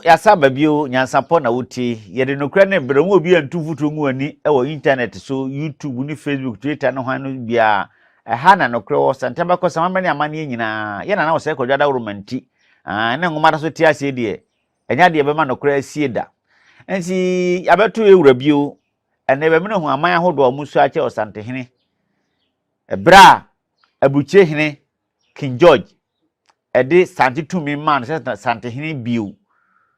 Yɛasan aba bio, Nyansapɔ na wotie. Yɛde nokorɛ ne berɛ mu obi antu mfuturo ngu w'ani wɔ intanɛt so, YouTube ne Facebook, Twitter ne hwan no biara. Ɛha na nokorɛ wɔ, sɛ ntɛm bɛkɔ, sɛ amammerɛ ne amanneɛ nyinaa. Yɛn Nana Osei Kwadwo Adaworoma nti, ah, ne nwoma da so te aseɛ deɛ, ɛnyɛ adeɛ ɛbɛma nokorɛ asie da. Nti yɛabɛto yɛn wura bio. Ɛnnɛ yɛbɛmene ho aman ahodoɔ a wɔn su akyɛ Ɔsantehene. Ɛberɛ a Aburukyire hene King George de Sante tumi maa no sɛ Santehene bio.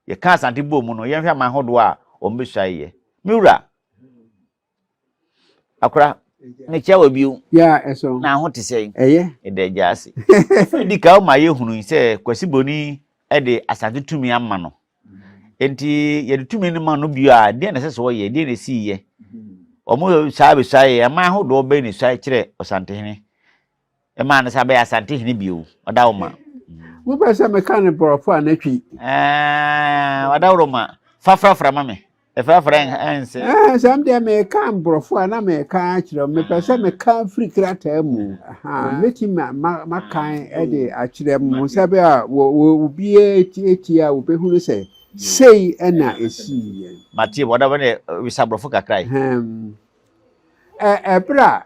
Yɛka Asante bɔɔ mu no, yɛnhwɛ aman ahodoɔ a wɔbɛsuaeɛ. Me wura, akora, mekyia wɔ bio. Ya ɛsɔ. Na ho te sɛn? Ɛyɛ. Ɛda agya ase. Firi di ka woma yɛhunu sɛ Kwasi Broni de Asante tumi ama no. Enti yɛde tumi no ma no bio a, deɛ na ɛsɛ sɛ ɔyɛ? Deɛ na ɛsiiɛ? Wɔn saa bɛsuaeɛ, aman ahodoɔ bɛn na ɛsuae kyerɛ Ɔsantehene? Ɛmaa no san bɛyɛ Asante hene bio. Ɔdawoma. Wopɛ sɛ meka no borɔfo a na twi? Ɛɛ, ɔdawuroma. Fa frafra ma me. Ɛfrafra ɛnse. Ɛɛ, sɛ m deɛ meka borɔfo a na meka akyerɛ wo. Mepɛ sɛ meka firi krataa mu. Mɛtumi makan de akyerɛ mo sɛ bɛ a obiara tie a wɔbɛhunu sɛ sei na ɛsiiɛ. Mate, ɔdawuroma deɛ wisa borɔfo kakra yi. Ɛberɛ a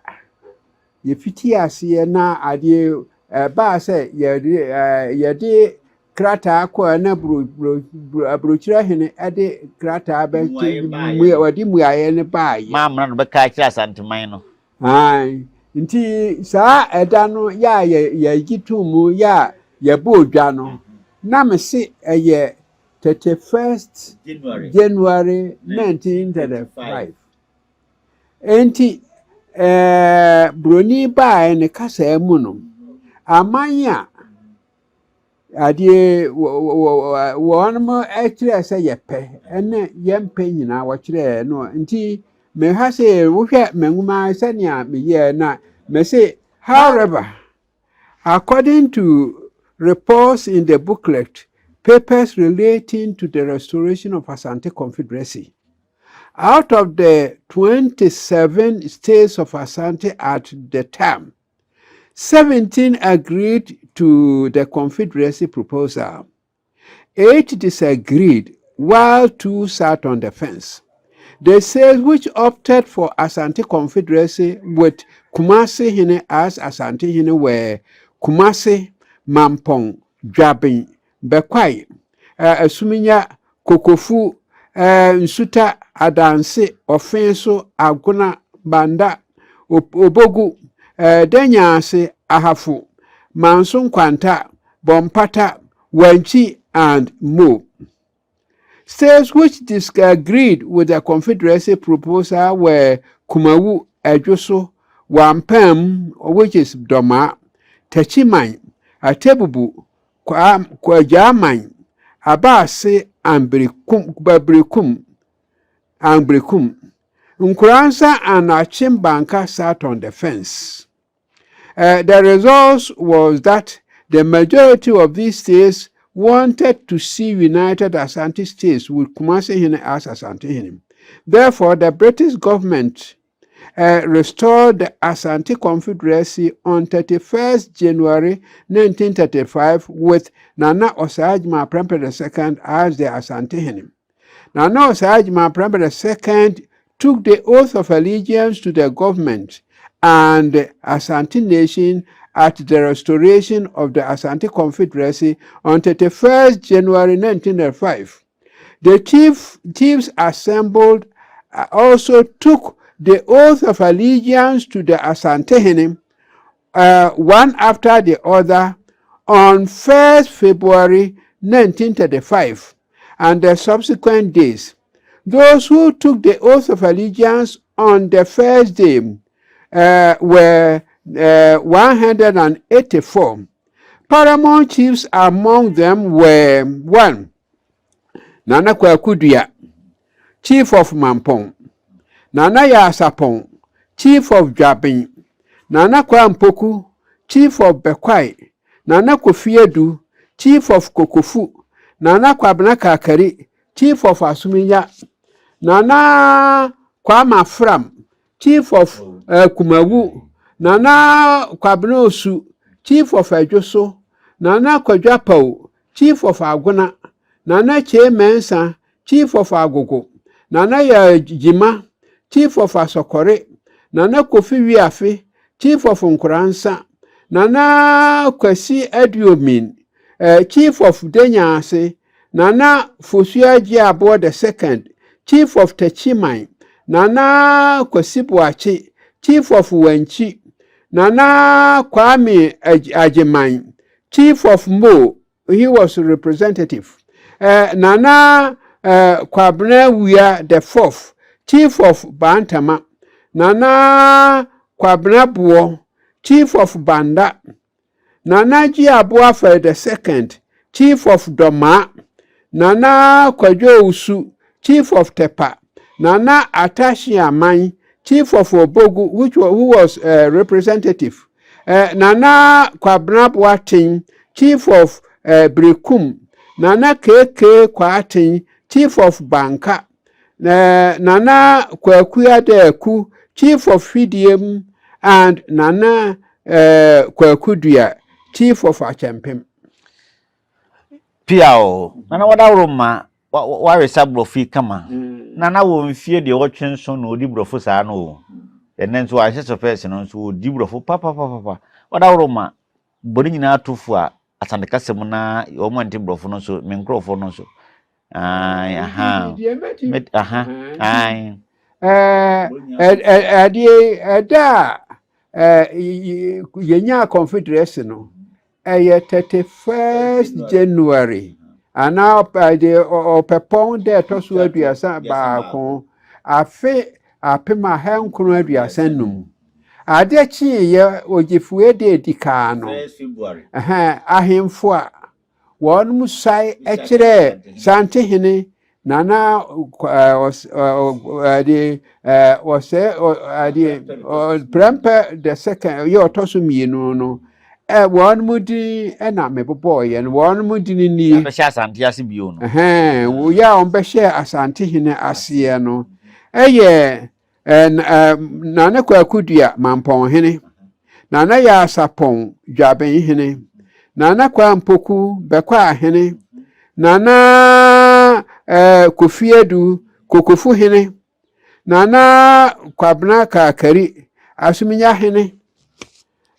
Yɛfitii aseɛ na adeɛ ɛbaa sɛ yɛde yɛde krataa kɔɛ na buro buro aburokyerɛ hene ɛde krataa bɛ wɔde mmuaeɛ no baeɛ. Maa mmara no bɛka akyerɛ Asanteman no. Ae, nti saa ɛda no yɛ a yɛ yɛgye tom mu yɛ a yɛbɔɔ dwa no, na mese ɛyɛ 31st January 1935. Enti, ɛɛ Buroni baeɛ ne kasaa mu no, aman a adeɛ wɔn kyerɛɛ sɛ yɛpɛ ne yɛmpɛ nyinaa wɔkyerɛɛ no. Nti, meha sɛ wohwɛ me nwoma sɛnea meyɛɛ na mese, however, according to reports in the booklet, papers relating to the restoration of Asante Confederacy, out of the 27 states of Asante at the time, 17 agreed to the Confederacy proposal. 8 disagreed, while 2 sat on the fence. The states which opted for Asante Confederacy with Kumasi Hene as Asante Hene were Kumasi, Mampong, Dwabin, Bekwai, Asuminya, Kokofu, Nsuta, Adanse, Offinso, Agona, Banda, Obogu, Danyaase, Ahafo, Manso Nkwanta, Bompata, Wenchi, and Mo. States which disagreed with the Confederacy proposal were Kumawu, Ejoso, Wampam, which is Doma, Techiman, Atebubu, Kwajaman, Abase, and Brikum. And Brikum. Nkoranza and Achimbanka sat on the fence. The result was that the majority of these states wanted to see united Asante states with Kumasi Hene as Asante Hene. Therefore, the British government restored the Asante Confederacy on 31st January 1935 with Nana Osei Agyeman Prempeh II as the Asante Hene. Nana Osei Agyeman Prempeh II took the oath of allegiance to the government and the Asante Nation at the restoration of the Asante Confederacy on 31st January 1905. The chiefs assembled also took the oath of allegiance to the Asantehene, one after the other, on 1st February 1935 and the subsequent days. Those who took the oath of allegiance on the first day were 184. Paramount chiefs among them were 1. Nana Kwaku Dua, Chief of Mampong, Nana Yasapong, Chief of Dwabin, Nana Kwampoku, Chief of Bekwai, Nana Kofi Adu, Chief of Kokofu, Nana Kwabena Kakari, Chief of Asuminya, Nana Kwama Fram, Chief of Kumawu, Nana Kwabena Osu, Chief of Adwoso, Nana Kwadwo Apau, Chief of Agona, Nana Kyei Mensah, Chief of Agogo, Nana Yaa Gyima, Chief of Asɔkɔre, Nana Kofi Wiafe, Chief of Nkoransa, Nana Kwasi Aduomin, eh, Chief of Denyaase, Nana Fosu Agyeaboɔ the second, Chief of Techiman, Nana Kwasi Boakye, Chief of Wankyi, Nana Kwame Agyeman, Chief of Mo, he was representative. Nana Kwabena Wia the fourth, Chief of Bantama, Nana Kwabena Boɔ, Chief of Banda, Nana Gyeaboa Afari the second, Chief of Dɔmaa, Nana Kwadwo Owusu, Chief of Tepa, Nana Atashi Aman, Chief of Obogu, which was, who was representative, Nana Kwabena Boateng, Chief of Berekum, Nana KK Kwarteng, Chief of Banka, Nana Kwaku Adaku, Chief of Hwidiem, and Nana Kwaku Dua, Chief of Akyɛmpem. Pia o, Nana wadaworo ma waresa borɔfo yi kama. Nana wɔ mfie deɛ wɔtwe nso na ɔdi borɔfo saa no o. Ɛnɛ nso wahyɛ sɔpɛɛse no nso ɔdi borɔfo papapapapa. Wadaworo ma bɔ ne nyinaa to fo a Asante kasa mu na wɔn a nte borɔfo no nso, me nkurɔfoɔ no nso. Ae, aha. Met, aha, ae. Ɛdeɛ ɛda a yɛnyaa confederacy no, ɛyɛ 31st January anaa ɛdeɛ ɔpɛpɔn da ɛtɔ so 31 afe 1935. Adeɛ kyeeɛ Ogyefue da edi kan no, ahemfo a wɔn suae kyerɛɛ Santehene Nana ɛde ɔsɛ ɛde Prempeh the second yɛ ɔtɔ so mmienu no, wɔn mu din na mebobɔɔyɛ no, wɔn mu din nie. Bɛhyɛ Asante ase bio no. Wɔyɛ a wɔbɛhyɛ Asantehene aseɛ no ɛyɛ Nana Kwaku Dua Mampɔnhene, Nana Yaa Sapɔn Dwabenhene, Nana Kwaa Mpoku Bɛkwaahene, Nana Kofi Adu Kokofuhene, Nana Kwabena Kaakari Asominyahene,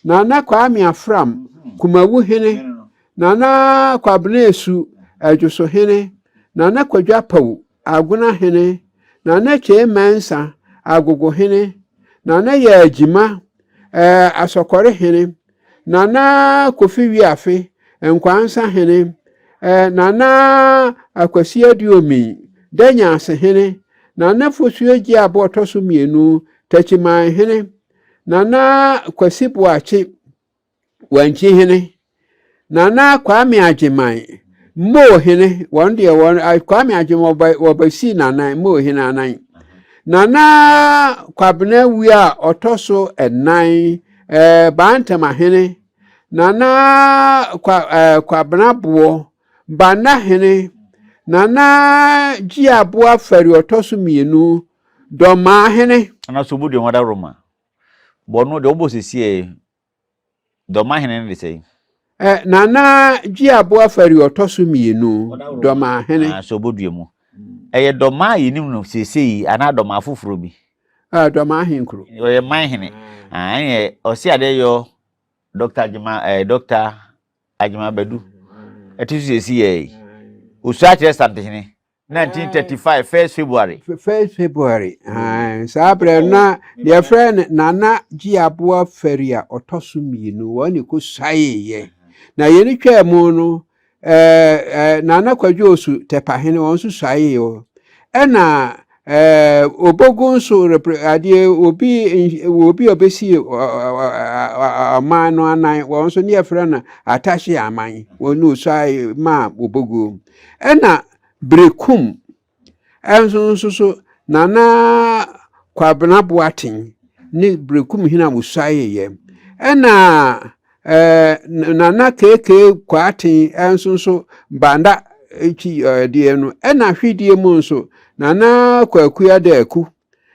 Nana Kwame Afram Kumawuhene, Nana Kwabena Esu Adwosohene, Nana Kwadwo Apawu Agona hene, Nana Kyei Mensah, Agogo hene, Nana Yaa Gyima, Asɔkɔre hene, Nana Kofi Wiafe, Nkwansa hene, Nana Akwasi Aduomi, Danyaase hene, Nana Fosuo Gyeabo ɔtɔ so mmienu, Takyiman hene, Nana Kwasi Boakye, Wankyi hene, Nana Kwame Agyeman, Moo hene, wɔn deɛ wɔn Kwame Agyeman wɔba wɔbɛsii n'anan, Moo hene anan. Nana Kwabena Wia a ɔtɔ so ɛnan, ɛɛ Bantama hene, Nana Kwa ɛɛ Kwabena Boɔ, Banna hene, Nana Gyiaboa Fari ɔtɔ so mmienu, Dɔmaa hene. Nana so obu deɛ wɔn adaworoma. Bɔ no deɛ wɔbɔ sesie Dɔmahene no de sɛn? Ɛ, Nana Gyeaboa Fari ɔtɔ so mmienu, Dɔmahene. Ah, sɛ ɔbɔ dua mu. Ɛyɛ Dɔmaa a yɛnim no seesei yi anaa Dɔmaa foforɔ bi? Ah, Dɔmaa ahenkuro. Ɔyɛ man hene. Ah, ɛneɛ ɔse adeɛ yɔ Dɔkta Agyema, eh, Dɔkta Agyema Badu. Ɛte so seesei yɛ yi. Osua kyerɛ Santehene. 1935 first February. First February saa berɛ na deɛ frɛ no Nana Gyeaboa Fari a ɔtɔ so mmienu wɔn ne kɔ suaeɛ na yɛn twaa mu no ɛɛ Nana Kwadwo Osu Tɛpahene wɔn nso suaeɛ ɛna ɛɛ Obogu nso repre adeɛ obi obi a ɔbɛsi ɔman no anan wɔn nso ne yɛfrɛ no Atahye Aman wɔn ne osuae maa Obogu. Ɛna Berekum nso nso so Nana Kwabena Boateng ne Berekum hene a wɔsuaeɛ. Ɛna ɛɛ Nana KK Kwarteng nso nso Banda akyi deɛ no. Ɛna Hwedeɛ mu nso Nana Kwaku Adaku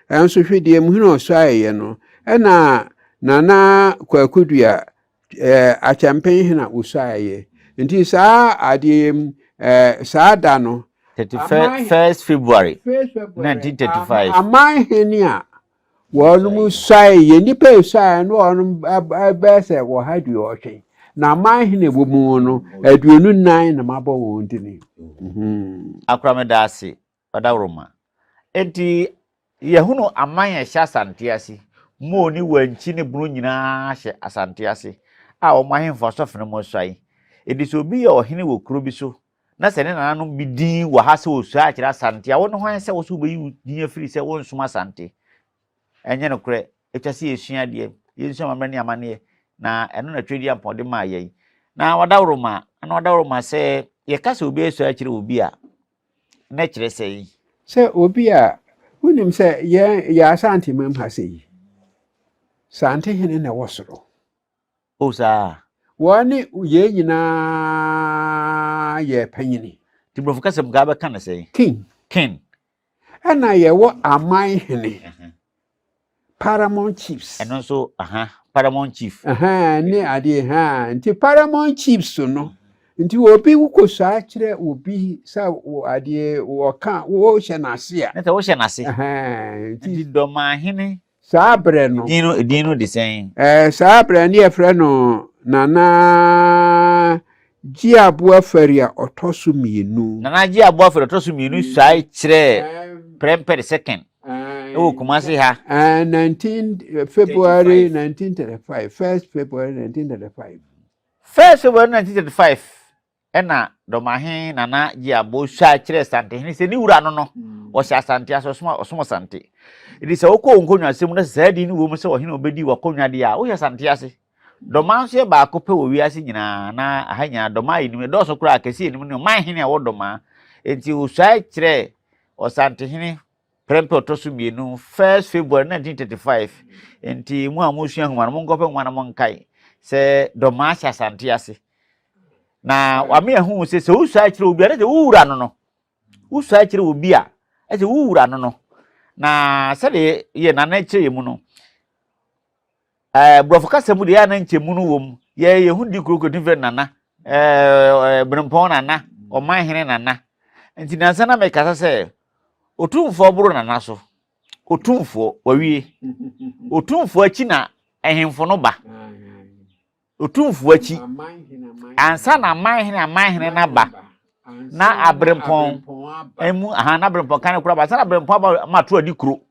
nso Hwedeɛ mu hene a ɔsuaeɛ no. Ɛna Nana Kwaku Dua Akyɛmpen hena osuaeɛ. Nti saa adeɛ yi mu Ɛɛ saa da no. 31st February 1935. Aman hene a wɔnom suae yɛ nnipa esuae no wɔnom bɛyɛ sɛ wɔha 80 na aman hene wɔ mu no 24 na mabɔ wɔn dini. Akora meda ase ɔdawuroma. Enti yɛhunu aman a ɛhyɛ Asante ase, Mo ne Wankyi ne Bono nyinaa hyɛ Asante ase a wɔn ahemfo asɔfene mu asuae. Enti sɛ obi yɛ ɔhene wɔ kuro bi so na sɛ ne nananom bi din wɔ ha sɛ wɔsua akyerɛ Asante a, wo ne hwan sɛ wo so wobɛyi wo din afiri sɛ wonsom Asante? Ɛnyɛ nokorɛ. Ɛtwa sɛ yɛsua adeɛ, yɛnsua amammerɛ ne amanneɛ, na ɛno na Tweaduampɔn de maa yɛn. Na ɔdawuroma, na ɔdawuroma sɛ yɛka sɛ obi asua akyerɛ obi a, na ɛkyerɛ sɛn? Sɛ obi a, wonim sɛ yɛn yɛ Asante mam ha sɛ yi, Santehene na ɛwɔ soro. O saa. Wɔne yɛn nyinaa yɛ panyini. Nti borɔfo kasa mu kaa bɛka no sɛn? King. King. Ɛna yɛwɔ aman hene. Paramount chiefs. Ɛno nso, aha, paramount chief. Aha, ne adeɛ, ha. Nti paramount chiefs no, nti obi wokɔsua kyerɛ obi sɛ adeɛ wɔka wohyɛ n'ase a. Ne sɛ wohyɛ n'ase. Nti dɔmahene. Saa berɛ no. Edin no, edin no de sɛn? Ɛɛ, saa berɛ no yɛfrɛ no Nana Gyeaboa Fari a ɔtɔ so mmienu. Nana Gyeaboa Fari a ɔtɔ so mmienu suae kyerɛɛ Prempeh the Second wɔ Kumasi ha. Ɛɛ, 19 February 1935, first February 1935. First February 1935 Ɛna Dɔmahe Nana Gyeabour suae kyerɛɛ Santehene sɛ ne wura no no, ɔhyɛ Asante ase, ɔsom ɔsom Asante. Enti sɛ wokɔ wo nkonnwasɛm mu na sɛ saa din no wɔ mu sɛ ɔhene a ɔbɛdi w'akonnwa deɛ a, wohyɛ Asante ase. Dɔmaa nso yɛ baako pɛ wɔ wiase nyinaa, na aha nyinaa Dɔmaa a yɛnim, ɛdɔɔso koraa a kɛse a yɛnim ne ɔmanhene a ɛwɔ Dɔmaa. Enti ɔsuae kyerɛɛ Ɔsantehene Prɛmpɛ ɔtɔ so mmienu, first February 1935. Enti mo a mosua nwoma no, monkɔpɛ nwoma no monkae sɛ Dɔmaa hyɛ Asante ase. Na wame ahu sɛ sɛ wosua kyerɛ obi a, na sɛ wowura no no, wosua kyerɛ obi a, ɛsɛ wowura no no. Na sɛdeɛ yɛ nana kyerɛ yɛ mu no, ɛɛ borɔfo kasa mu deɛ yɛ ana nkyɛmu no wɔ mu. Yɛ yɛ ho di kurokuro tumi frɛ nana, ɛɛ berempɔn nana, ɔman hene nana. Nti nansa na mekasa sɛ Otumfoɔ boro nana so. Otumfoɔ, wawie. Otumfoɔ akyi na ahemfo no ba. Otumfoɔ akyi. Ansa na amanhene amanhene no aba. Na aberempɔn emu aha na aberempɔn kan kora ba. Ansa na aberempɔn aba ma to adi kuro.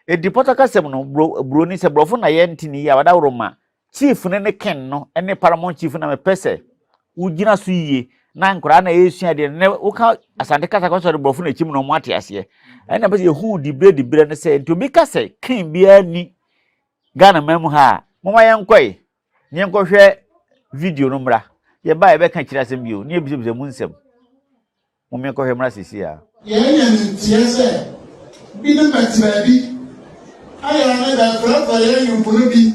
Edi pɔtɔ kasɛm no bro broni sɛ borɔfo na yɛnte ne yie a wadaworo ma Chief no ne king no ne paramount chief na mepɛ sɛ wogyina so yie na nkwadaa na ɛresua adeɛ no na woka asante kasa kɔ sɔre borɔfo na akyi mu na wɔn ate aseɛ ɛna pɛ sɛ yɛhu diberɛ diberɛ no sɛ nti obi ka sɛ king biara ni Ghana man mu ha a moma yɛnkɔe na yɛnkɔhwɛ video no mmra yɛba yɛbɛka kyerɛ asɛm bio na yɛbisabisa mu nsɛm Mommɛnkɔhwɛ mmra seesei ara. Yɛanya ne nteɛ sɛ binom bɛte baabi ayɛ a ne bɛɛfrɛfrɛ yɛn nwomfo no bi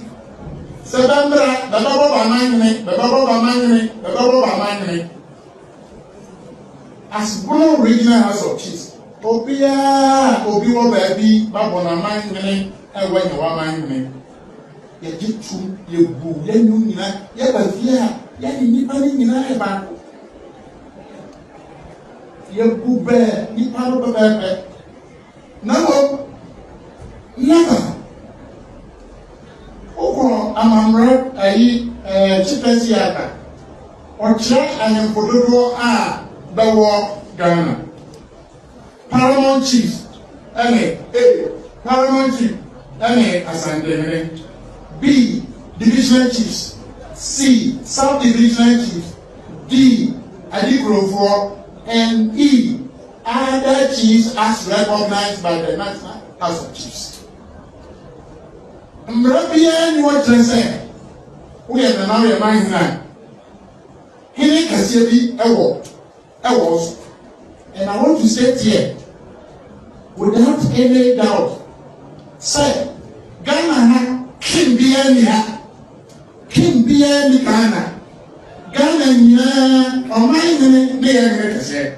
sɛ bɛmmra bɛbɛbɔ b'amanwene, bɛbɛbɔ b'amanwene, bɛbɛbɔ b'amanwene. As Bono Regional House of Chiefs, obiara a obi wɔ baabi babɔ n'amanwene a wanya w'amanwene. Yɛgye tom, yɛbu yɛn nnwom nyinaa, yɛba fie a yɛne nnipa no nyinaa yɛ baako. Yɛbu bɛ nnipa no pɛpɛɛpɛ, na mmom never wokɔ amammerɛ ayi ɛɛ Chieftaincy Act a, ɔkyerɛ ahemfo dodoɔ a bɛwɔ Ghana. Paramount Chief ne A. Paramount Chief ne Asantehene, B. Divisional Chiefs, C. Sub-Divisional Chiefs, D. Adikurofoɔ, and E. Other Chiefs as recognized by the National House of Chiefs. Mmara biara nni hɔ kyerɛ sɛ woyɛ nana woyɛ manhene a hene kɛseɛ bi wɔ ɛwɔ wo so and I want to state here without any doubt sɛ Ghana ha king biara nni ha king biara nni Ghana Ghana nyinaa ɔman hene ne yɛn hene kɛseɛ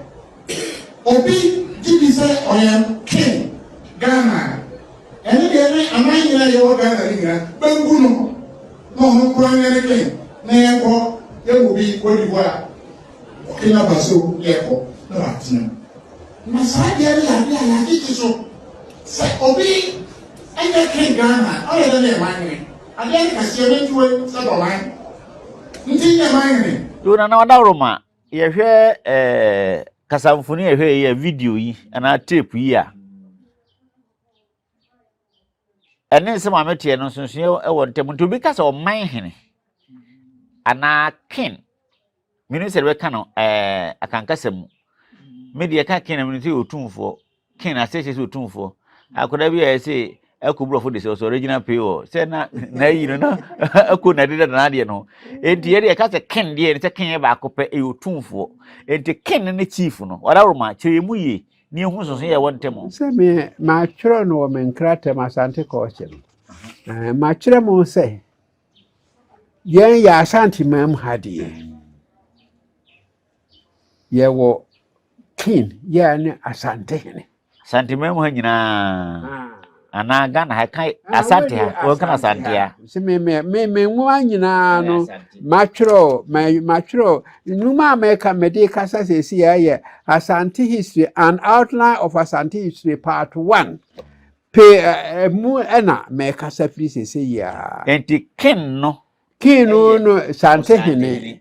obi gye di sɛ ɔyɛ king Ghana ɛne deɛ ne aman nyinaa yɛwɔ Ghana ne nyinaa bɛngu no na ɔno nkoa nyɛ ne king na yɛnkɔ yɛwɔ bi Cote d'Ivoire. Ɔkenya ba so yɛkɔ na watena mu. Na saa adeɛ no yɛ adeɛ a yɛagyegye so sɛ obi nyɛ king Ghana a, ɔyɛ dɛ na yɛ man hene. Adeɛ no kɛseɛ mentue sɛ dɔman nti nyɛ man hene. Yo Nana Ɔdawroma, yɛhwɛ eh, kasamfoni a yɛhwɛ yi a video yi anaa tape yi a, ɛne nsɛm a meteɛ no nsonsonoeɛ wɔ ntam. Nti obi ka sɛ ɔman hene anaa king, menim sɛ bɛka no ɛɛ akankasa mu. Me deɛ ka king na menim sɛ yɛ otumfoɔ. King ase kyerɛ sɛ otumfoɔ. Akwadaa bi a yɛsɛ ɛkɔ borɔfo de sɛ ɔsɛ original pay wɔ sɛ na na ayi no na ɛkɔ na ɛdeda n'adeɛ no. Enti yɛde yɛka sɛ king deɛ ne sɛ king yɛ baako pɛ ɛyɛ otumfoɔ. Enti king ne chief no ɔdaworo kyerɛ yɛ mu yie. Ne ehu nsonsonoe a ɛwɔ ntam. Sɛ me matwerɛ no wɔ me nkrataa mu Asante Kɔɔkye no, eh, makyerɛ mo sɛ yɛn yɛ Asante man mu ha deɛ, yɛwɔ king yɛ ne Asante hene. Asante man mu ha nyinaa. Anaa Ghana ha ka Asante ha, wɔka no Asante ha. Sɛ me me me me nwoma nyinaa no matwerɛ matwerɛ nnwuma a mɛka mede kasa sɛsi yɛ Asante history an outline of Asante history part one pe ɛmu ɛna mɛkasa firi sɛsɛ yi a. Nti king no King no no Santehene.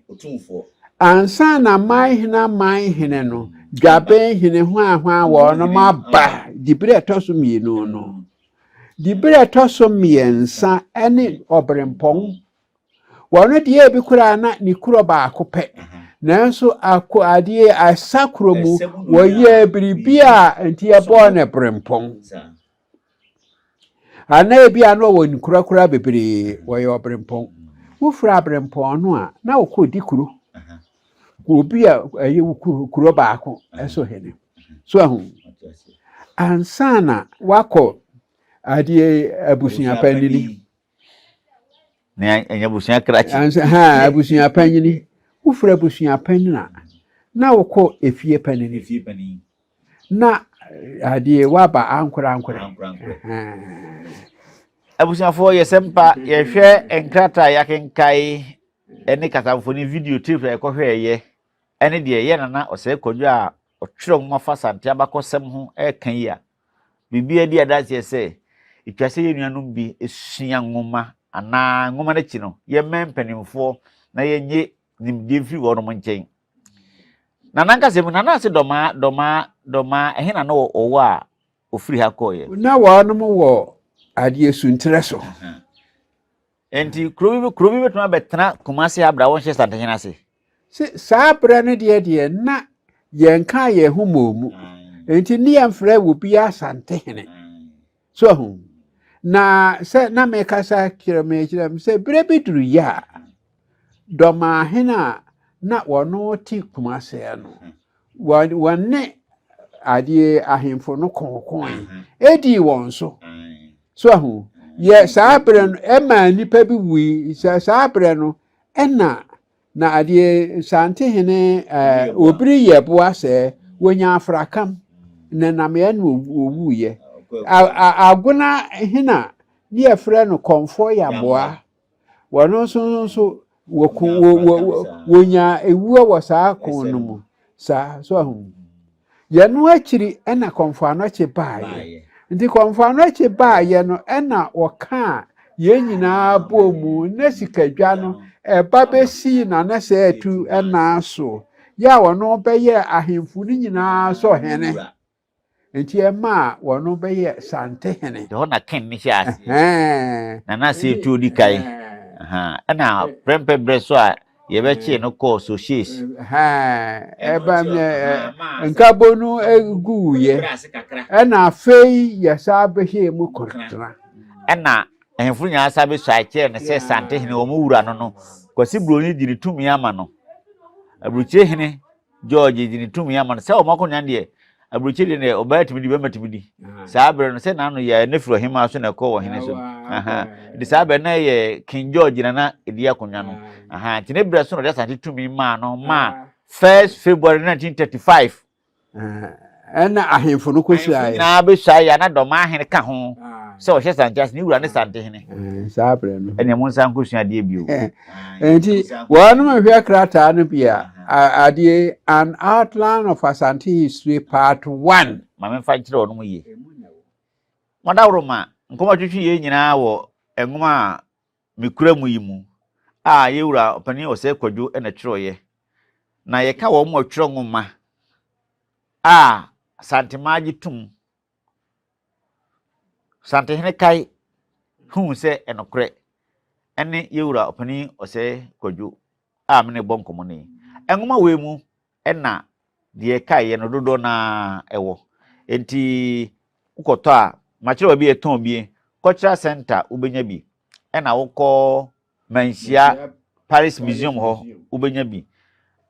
Ansa na man hene man hene no, Dwaben hene hwanhwan wɔnom aba dibere a ɛtɔ so mmienu no. Dibere a ɛtɔ so mmiɛnsa ne ɔberempɔn. Wɔn deɛ ebi koraa na ne kuro baako pɛ. Nanso ako adeɛ asa kuro mu wɔyɛɛ biribi a nti yɛbɔɔ no berempɔn. Anaa ebia na ɔwɔ nkurakura bebree, wɔyɛ ɔberempɔn. Wofiri aberempɔn no a, na wokɔdi kuro. Obi a ɛyɛ wo kuro, kuro baako so hene. So ahu? Ansa na wakɔ adeɛ abusua panini. Na ɛnyɛ abusua krakye. Ansa ha abusua panini. Wofiri abusua panini a, na wokɔ efie panini. Efie panini. Na adeɛ waba ankorankorɛ. Abusuafoɔ yɛsɛ mpa yɛhwɛ nkrataa a yɛakenkae ne kasamfonin video tape a yɛkɔhwɛɛyɛ ɛne deɛ yɛ nana Ɔsɛe Kwadwo a ɔtwerɛ nwoma fa Asante abakɔsɛm ho ɛreka yi a, biribiara di adanseɛ sɛ ɛtwa sɛ yɛn nuanom bi sua nwoma anaa nwoma no akyi no yɛmmɛn mpanimfoɔ na yɛnnye nimdeɛ mfiri wɔnom nkyɛn. Na n'ankasa mu, Nana ase Dɔmaa, Dɔmaa, Dɔmaa, ɛhe na na ɔwɔ a ɔfiri ha kɔeɛ? Na wɔnom wɔ adeɛ sunterɛ so. Enti kuro bi kuro bi bɛtumi abɛtena Kumasi ha berɛ a wɔnhyɛ Santehene ase? Se saa berɛ no deɛ deɛ na yɛnkaa yɛn ho mmɔɔ mu. Enti ne yɛmfrɛ obiara Santehene. So ahu? Na sɛ na mekasa kyerɛ mekyerɛ m sɛ berɛ bi duru yɛ a, Dɔmaahene a na wɔno te Kumase no, wɔne adeɛ ahemfo no kɔɔkɔe, ɛdii wɔn so. So ahu? Yɛ saa berɛ no, ɛmaa nnipa bi wui. Saa berɛ no, ɛna Na adeɛ Santehene eh, obiri yɛ boa sɛ wɔnya afrakam na nameɛ na ɔwuiɛ. Agona hena ne yɛfrɛ no Kɔmfoɔ Yaboa. Wɔno nso nso wɔko wɔnya ewuo wɔ saa ko no mu. Saa so ahu. Yɛno akyiri ɛna Kɔmfo Anɔkye baeɛ. Nti Kɔmfo Anɔkye baeɛ no ɛna wɔkaa yɛn nyinaa bɔɔ mu na sikadwa no ɛba bɛsii Nana Sɛɛtu nan so yɛ a ɔno bɛyɛɛ ahemfo no nyinaa so hene. Nti ɛmaa wɔno bɛyɛɛ Santehene. Ɛhɔ na Ken no hyɛɛ aseɛ. Nana Sɛɛtu ɔdi kan. Ɛna prɛmpɛ berɛ so a Yɛbɛkyee no kɔɔ Sohyes. Ɛba nkabɔ no guiɛ, ɛna afei yɛsan bɛhyɛɛ mu kɔtena. Ɛna ahemfo nyinaa san bɛsuae kyerɛɛ no sɛ Santehene, wɔn wura no no, Kwasi Buroni de ne tumi ama no. Aburokyire hene George de ne tumi ama no sɛ wɔn akonnwa no deɛ, aburokyire deɛ deɛ ɔbaa tumi di, bɛrima tumi di. Saa berɛ no sɛ n'ano yɛ ne firi ɔhemaa so na ɛkɔ ɔhene so. Nti saa berɛ na ɛyɛ King George na na ɛdi akonnwa no. Nti ne berɛ so na ɔde Asante tumi maa no maa 1st February 1935. Ɛna ahemfo no kɔsuaeɛ. Nyinaa bɛsuaeɛ a na Dɔmahene ka ho sɛ ɔhyɛ Sante ase, ne wura ne Santehene. Saa berɛ no. Ɛnna mo nsa nkɔsua adeɛ bio. Nti wɔnom hwɛ krataa no bi a. Adeɛ An Outline of Asante History Part 1. Ma memfa nkyerɛ wɔn yie. Mo ma nkɔmmɔ twetwe yɛn nyinaa wɔ nwoma a mekura mu yi mu a yɛwura ɔpanin Ɔsɛe Kwadwo na twerɛeɛ. Na yɛka wɔn a wɔtwerɛ nwoma a Santemaa gye tom Santehene kae huu sɛ ɛnokorɛ ɛne yɛwura ɔpanin Ɔsɛe Kwadwo a me ne bɔ nkɔmmɔ no yi. Nwoma wei mu ɛna deɛ ɛkaeɛ no dodoɔ no ara ɛwɔ. Enti wokɔtɔ a, makyerɛ baabi a yɛtɔn bi, Cultural Center wobɛnya bi, ɛna wokɔ Manhyia Paris Museum hɔ wobɛnya bi.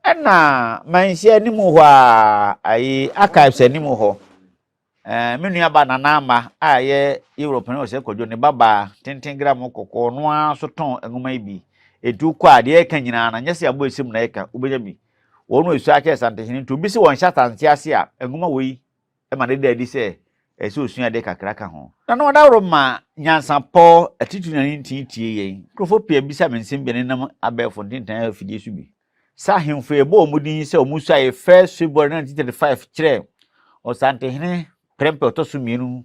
Ɛna Manhyia anim hɔ a, ayi archives anim hɔ Ɛɛ, me nuabaa Nana Ama a ɛyɛ Europe ne Ɔsɛe Kwadwo ne babaa tenten gram kɔkɔɔ no ara nso tɔn nwoma yi bi. Enti wokɔ a, deɛ yɛreka nyinaa no, nyɛ sɛ yɛabɔ esiam na yɛka, wobɛnya bi. Wɔn na wɔsua akyerɛ Asantehene, nti obi se wɔnhyɛ Asante ase a, nwoma wei ma no da adi sɛ ɛsɛ sɛ osua adeɛ kakra ka ho. Nana Ɔdaworo ma nyansapɔ atitiriw na ne ntini tie yɛn. Nkurɔfoɔ pii abisa me nsɛm bi a ɛnenam abɛɛfo ntentan afidie so bi. Sɛ ahemfo a yɛbɔ wɔn din sɛ wɔsuae First February 1935 kyerɛ Ɔsantehene Prempeh ɔtɔ so mmienu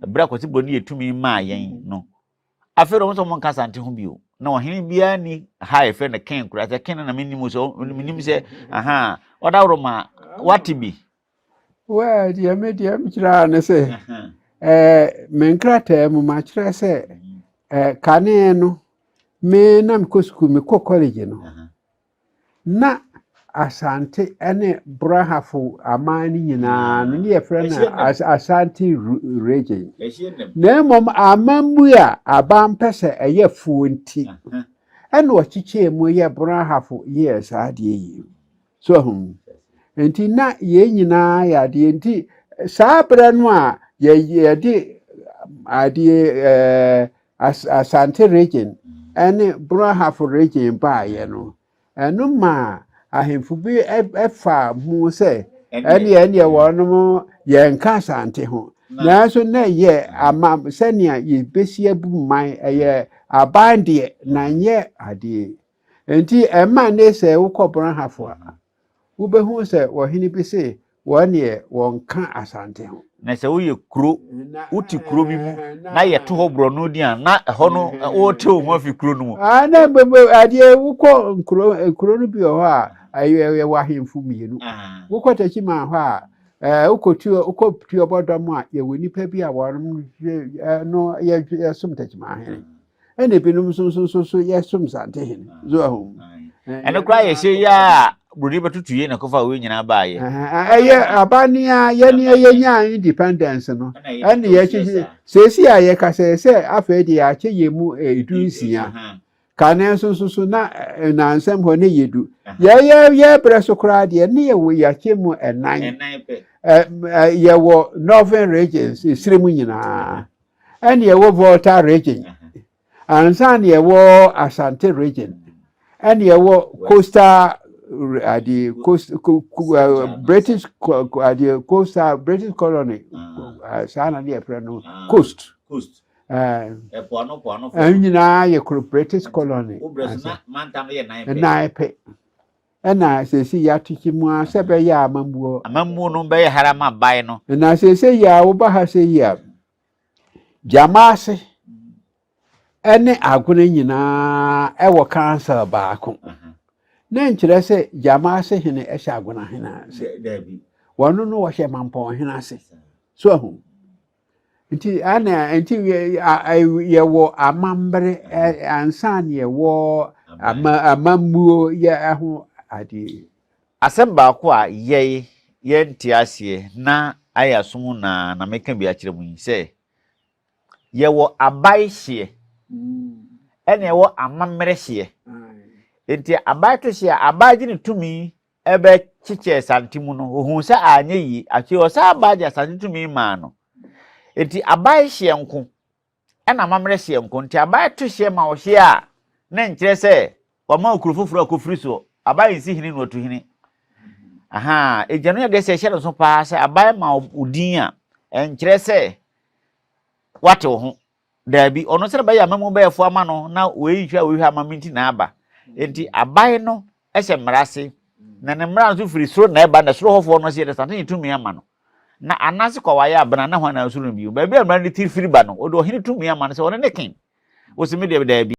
bere a Kwasi Broni yɛ tumi maa yɛn no. Afei de wɔn sɛ wɔnka Asante ho bio. Na ɔhene biara ni ha a yɛfrɛ no Ken koraa. Sɛ Ken no na mennim sɛ menim sɛ aha ɔdaworo ma wate bi. Well, deɛ me deɛ mekyerɛ ara ne sɛ ɛɛ me nkrataa mu makyerɛ sɛ ɛɛ kane no Me na mekɔ sukuu, mekɔ college no, na Asante ne Brahafo aman no nyinaa no, ne yɛfrɛ no Asante region. Na mmom amammu a aban pɛ sɛ ɛyɛ fuo nti, ɛna ɔkyekyɛɛ mu yɛ Brahafo yɛɛ saa adeɛ yi. So ahu? Nti na yɛn nyinaa yɛ adeɛ nti saa berɛ no a yɛde adeɛ ɛɛ Asante region ne Brong Ahafo region baeɛ no, ɛno maa ahemfo bi faa mu sɛ ɛneɛ ɛneɛ wɔnom yɛnka Asante ho. Nanso na ɛyɛ ama sɛnea yɛbɛsi abu man, ɛyɛ aban deɛ na nyɛ adeɛ. Nti ɛma ne sɛ wokɔ Brong Ahafo a, Wobɛhu sɛ ɔhene bi se wɔn deɛ wɔnka Asante ho. Na sɛ woyɛ kuro, wote kuro bi mu na yɛto hɔ borɔno din a, na ɛhɔ no wote wo ho afi kuro no mu. Ah, na adeɛ wokɔ nkuro nkuro no bi wɔ hɔ a ɛyɛ yɛwɔ ahemfo mmienu. Wokɔ Takyiman hɔ a ɛɛ wokɔ tuo wokɔ Tuobɔdɔm a yɛwɔ nnipa bi a wɔn no yɛ yɛsom Takyiman hene. Ɛna ebinom nso nso nso so yɛsom Santehene. So ahu. Ɛno koraa yɛ hyɛ yi a buroni bɛtutu yie na kɔfa wei nyinaa baayɛ. Ɛyɛ abanea yɛne yɛnya independence no ɛne yɛkyekye seesi a yɛkasa sɛ afei deɛ yɛakyɛ yɛn mu 16 kane nso nso so na nansɛm hɔ ne yɛ du yɛyɛ yɛ brɛ so koraa deɛ ne yɛwɔ yɛakyɛ mu ɛnan yɛwɔ northern regions esire mu nyinaa ɛne ɛwɔ Volta region ansa na ɛwɔ Asante region ɛne ɛwɔ coastal ade coast British ade coastal British colony ah. saa na ne yɛfrɛ no ah. coast ɛno nyinaa yɛ kuro British colony nan pɛ Ɛna seesei yɛatete mu ara sɛ ɛbɛyɛ a amammuo. Amammuo no bɛyɛ hare ama aban no. Na seesei yi a woba ha sɛ yi a, Gyamaase ne Agona nyinaa ɛwɔ council baako. Na nkyerɛ sɛ Gyamaase hene hyɛ Agona hene ase. Wɔn no wɔhyɛ Mampɔn hene ase. So ahu. Nti ana nti yɛwɔ amambere ansa na yɛwɔ ama amammuo yɛ ho adeɛ. Asɛm baako a yɛn yɛnte aseɛ na ayɛ asom na na meka bi akyerɛ mu yi sɛ yɛwɔ abae hyeɛ ɛna ɛwɔ amammerɛ hyeɛ. Nti abae to hyeɛ a abae gye ne tumi bɛkyekyɛɛ Asante mu no, ohuu sɛ anyɛ yie. Afei ɔsan baa de Asante tumi maa no. Enti abae hyeɛ nko, ɛna amammerɛ hyeɛ nko. Nti abae to hyeɛ ma ɔhyeɛ a, na nkyerɛ sɛ wama wo kuro foforɔ a kɔfiri soɔ. Abae nsi hene na watu hene. Aha, egya no yɛ deɛ sɛ ɛhyɛ no so paa sɛ abae ma wo din a, ɛnkyerɛ sɛ wate wo ho. Daabi, ɔno sɛdeɛ ɛbɛyɛ amamu bɛyɛ fo ama no na wei nhwɛ a wei hwɛ ama me nti na aba. Enti aban no hyɛ mmara ase. Na ne mmara nso firi soro na ɛba, na soro hɔfoɔ no nso yɛde Asantehene tumi ama no. Na Ananse kɔ wayɛ abena na hwan na ɔsoro no bio? Baabi a mmara no ti firi ba no, wɔde ɔhene tumi ama no sɛ ɔno ne king. Wose me deɛ daabi.